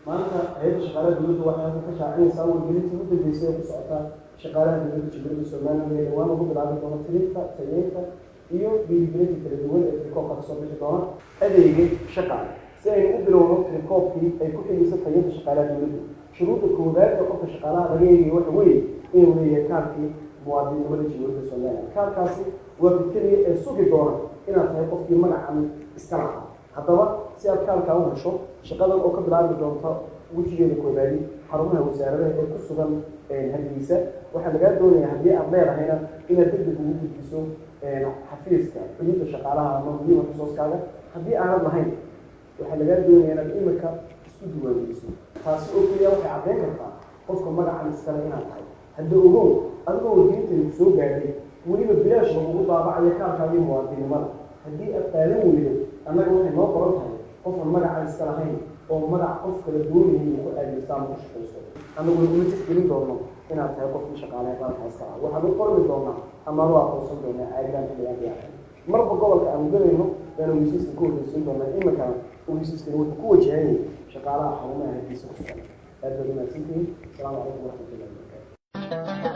Maanta Hay'adda Shaqaalaha Dowladda waxay halkan ka shaacinaysaa wargelintii u dambeysay ee ku socota shaqaalaha dowladda Jamhuuriyadda Somaliland ee dhawaan lagu bilaabi doono tirinta, tayeynta iyo dhiirigelinta kala duwan ee tirikoobka kasoo bixi doona. Adeegay shaqaale, si aynu u bilowno tirikoobkii ay ku xigayso tayada shaqaalaha dowladda, shuruudda koowaad ee qofka shaqaalaha laga eegayo waxa weeye inuu leeyahay kaarkii muwaadininnimada Jamhuuriyadda Somaliland. Kaarkaasi waa mid keliya ee sugi doona inaad tahay qofkii magacan iska lahaa. Haddaba, si aad kaarkaa u hesho, shaqadan oo ka bilaabi doonta wejigeeda koobaadi xarumaha wasaaradaha ee ku sugan Hargeysa, waxaa lagaa doonaya, haddii aad leedahayna, inaad degdeg ugu gudbiso xafiiska xuduudda shaqaalaha ama human resource-kaaga. Haddii aanad lahayn, waxaa lagaa doonaya inaad imika isku diiwaangeliso. Taasi oo keliya waxay caddeyn kartaa qofka magacan iskale inaad tahay. Hadda ogow, adigoo wargelintani ku soo gaadhay, weliba bilaash lagugu daabacayo kaarkaagii muwaadinimada, haddii aad qaadan weydo, annaga waxay noo qoran tahay qofan magacan iska lahayn oo magac qof kala doonayay inuu ku aadeysto ama ku shaqaysto. Annaguna uma tixgelin doono inaad tahay qofkii shaqaalehe qaranka iska lahaa. Waxaan u qormi doonaa ama u aqoonsan doonaa caadilaan xilligaan diyaarhay. Marba gobolka aanu galayno baanu ogeysiiska ku horreysiin doonaa. Iminkana ogeysiiskani wuxuu ku wajahan yahay shaqaalaha xarumaha Hargeysa ku sugan. Aad baad umahadsantihiin. Asalaamu calaykum waraxmatullahi wabarakatu.